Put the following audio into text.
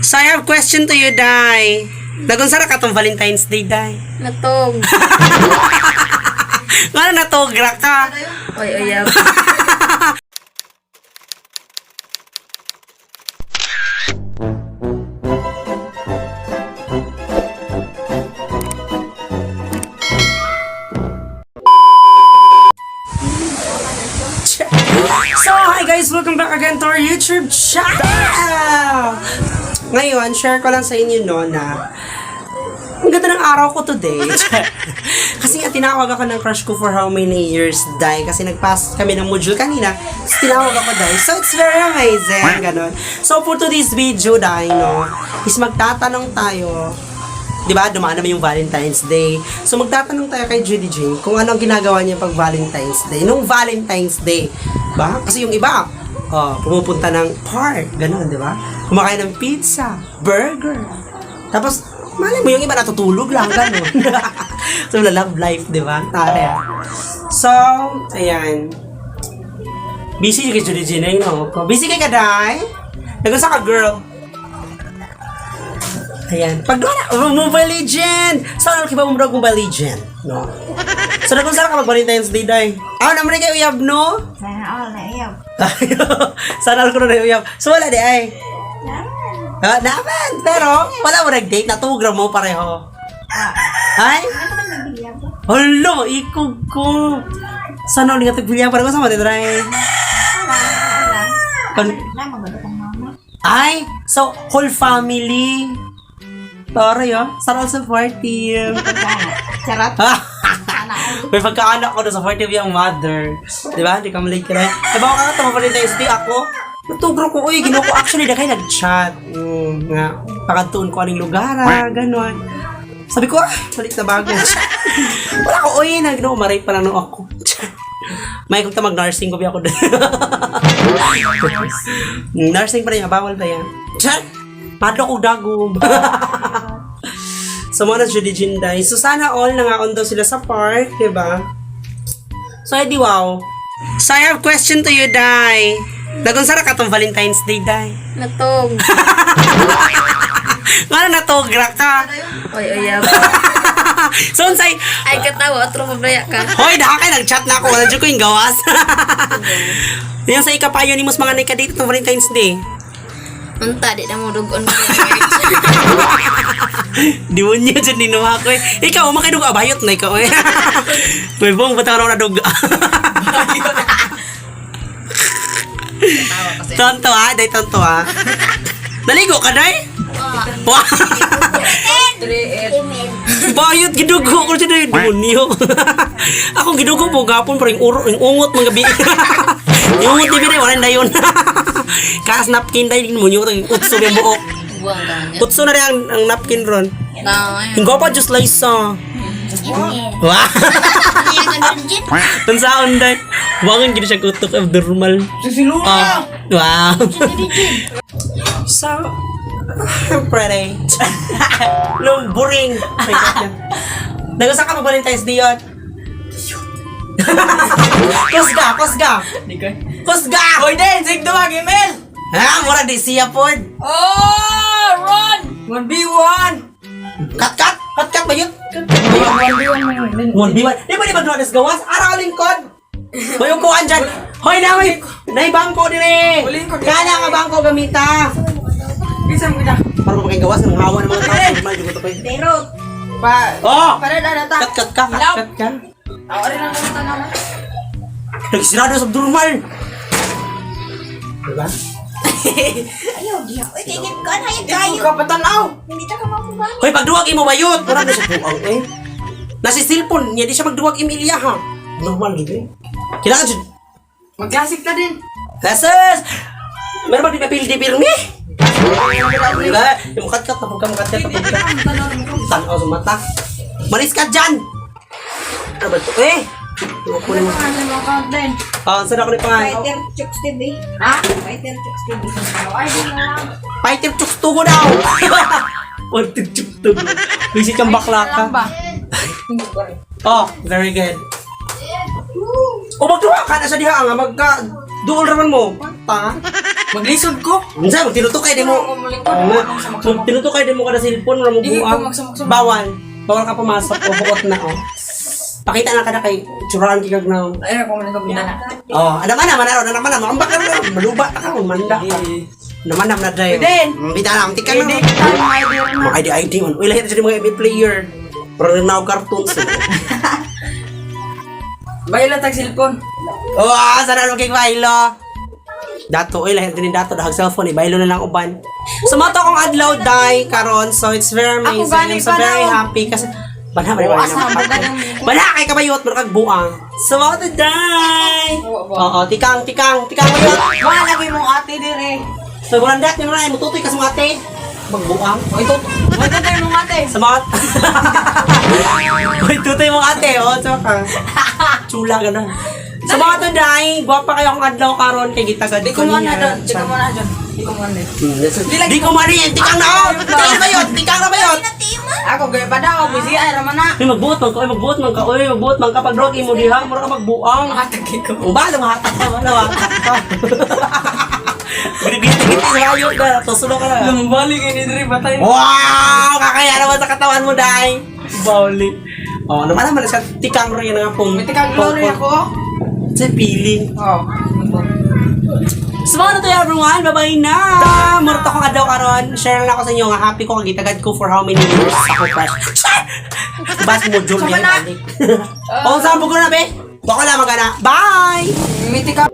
So I have question to you, Day. Dagon sara ka tong Valentine's Day, Day. Natog. Ngano natogra ka? Oy, uyab. So, hi guys! Welcome back again to our YouTube channel! Ngayon, share ko lang sa inyo no na ang ganda ng araw ko today. Kasi nga, tinawag ako ng crush ko for how many years, Day. Kasi nag-pass kami ng module kanina. Tapos tinawag ako, Day. So, it's very amazing. Ganon. So, for today's video, Day, no, is magtatanong tayo. Di ba, dumaan naman yung Valentine's Day. So, magtatanong tayo kay Judy Jane kung anong ginagawa niya pag Valentine's Day. Nung Valentine's Day, ba? Kasi yung iba, oh, pumupunta ng park, ganun, di ba? Kumakain ng pizza, burger. Tapos, malay mo, yung iba natutulog lang, ganun. So, love life, di ba? Tara. So, ayan. Busy kay Judy Jane, eh, no? Busy kay Kaday? Nag-usa ka, girl? Ayan. Pag wala, oh, Mobile Legend! Saan ang kiba mo Mobile Legend? No. So, nagkung saan ka mag Valentine's Day, day? Ah, naman kayo uyab, no? Sana all na uyab. Sana all ko na uyab. So, wala di ay. Ah, naman. Pero, wala mo nag-date. Natugra mo pareho. Ay? Ano man nagbilya ko? Hala, ikog ko. Sana all nga tagbilya pareho sa mga try. Wala, wala. Kan- Na magado kong mama. Ay, so, whole family. Taray, oh. Sana all supportive. Charot. Ah! Sana all. May pagkaanak ko na supportive yung mother. Di ba? Di ka malate ka na. Diba ka ka, Valentine's Day ako? Natugro ko, uy, ginoo ko. Actually, na kayo nag-chat. Nga, pakantuon ko aning lugar, ah, ganon. Sabi ko, ah, balik na bago. Wala ko, uy, na, ginoo, maray pa lang no ako. May kung ta mag-nursing ko ako doon. Nursing pa rin, bawal ba yan? Chat! Padlo ko dagom. So, mga na Judy Jinday. So, sana all nangakon daw sila sa park, di ba? So, edi wow. So, I have question to you, Day. Dagon sara ka tong Valentine's Day, Day. Natog. Ngano natogra ka? Oy, uyab. So, unsay, Ay, katawa. Otro pabraya ka. Hoy, daha kay nag-chat na ako. Wala dyan ko yung gawas. Yan sa ikapayo ni mos mga nakadate tong Valentine's Day. Unta, di na mo dugon. Di mo niya dyan ninuha ko eh. Ikaw, umakidog abayot na ikaw eh. May buong bata na dog. Tonto ah, day tonto ah. Naligo ka, day? Wah! Bayot gidugo ko siya day. Demonyo. Akong gidugo po gapon pero yung, uro, yung ungot mga gabi. Yung ungot ni Biday, wala na dayon. Kaas napkin day, demonyo yung utso yung buok. Buwang ka niya. Utso na rin ang napkin ron. Tama. Yung pa just Liza. Wah! Tansaon day. Wangan gid siya kutok abnormal. Ah, wow. So, I'm pretty. No, boring. Nagusa ka mag Valentine's Day yun? Kusga, kusga. Kusga! Hoy din, sig duwag email. Ha, mura di siya pod. Oh, run! 1v1. Cut, cut! Cut, cut ba yun? Cut, cut ba yun? 1v1. Di ba di ba duha nas gawas? Araw lingkod. May upuan dyan. Hoy, na may nay bangko dire. Lingkod. Kana nga bangko gamita. Bisa mo kita. Para pa kayong gawas ng hawa ng mga tao. Normal jud ko to koy. Pero, Pa. Oh! Para na ta. Cut cut ka, cut cut ka. Ako rin ang mga naman. Nagsirado sa normal. Diba? ayaw, diha. Uy, kay ko na yung kayo. Ka patanaw. Hindi ta ka makuha. Hoy, pagduwag imo bayot. Mura na siya buang eh. Nasi cellphone niya di siya magduwag Emilia ha. Normal gid eh. Kailangan jud. Mag-classic na din. Jesus! Meron ba di papel di pirmi? Diba? Yung cut-cut, tapog ka, cut-cut, tapog ka. Tanaw sa mata. Malis ka dyan! Ano ba ito? Eh! Yung ako naman. Ah, saan ako ni Pangay? Fighter Chooks TV. Ha? Fighter Chooks TV. Ay, di na lang. Fighter chooks tugo daw! Fighter chooks tugo. Visit kang bakla ka. Lang ba? Oh, very good. O magduwa ka na sa diha nga magka duol raman mo. Ta. Maglisod ko. Unsa mo tinutukay di mo. Ako. Tinutukay di mo kada cellphone wala mo Di ko buang. magsamok-samok. Bawal. Bawal ka pumasok o buot na oh. Pakita na kada kay tsuraan kay na. Ay, ako malingkod na. Oh, ano man naman aron, ano man naman. Ang baka maluba ta ka manda ka. Naman naman na dayon. Pwede. Bita na, tika na. Hindi ka tayo mga idea na. Mga ID ID man. Uy, lahi na sila mga ML player. Pero now cartoons. Bayla tag cellphone. Oh, ah, sana ano kay Bailo. Dato, oy, lahi din dato dahag cellphone, eh, Bailo na lang uban. So, mo to akong adlaw day karon. So, it's very amazing. Ako gani I'm so very pa na, oh. happy kasi Bana, bana, bana, bana. Bana, kay kabayot, mura kag buang. So, mo to day. Oo, tikang, tikang, tikang bayot. Wala lagi mong ate dire. So, bulandat niyo na, mututoy ka sa mga ate. Magbuang. Oy, toto. Oy, tutoy mong ate. Sa mga... Uy, tutoy mong ate, oh. Tsaka. Chula, gano'n. Sa mga to, day, gwapa kayo akong adlaw karon kay gitagad Di ko muna doon. Di ko muna doon. Di ko muna doon. Di ko muna yan. Tikang na, oh! Tikang na ba yun? Tikang na ba yun? Ako gay pa daw, busy ay raman na. Uy, magbuot man ka, uy, magbuot man ka, uy, magbuot man ka. Pag drug mo diha, mura ka magbuang. Matagi ko. Ang bala, mahatak ka, wala, mahatak ka. Binibiti-biti sa hayop ka, tusulo ka na. Lumbali kay ni dire batay. Wow! Kakaya naman sa katawan mo, day! Bawli. Oh, naman naman sa tikang rin nga pong. May tikang glory ako. Sa feeling. Oh. So, mga na to everyone. Bye-bye na! Murta ko adlaw karon. Share lang ako sa inyo nga happy ko kagitagad ko for how many years ako crush. Char! Bas mo Julia. Sama na. Oh, saan ko na be? Baka na magana. Bye! May tikang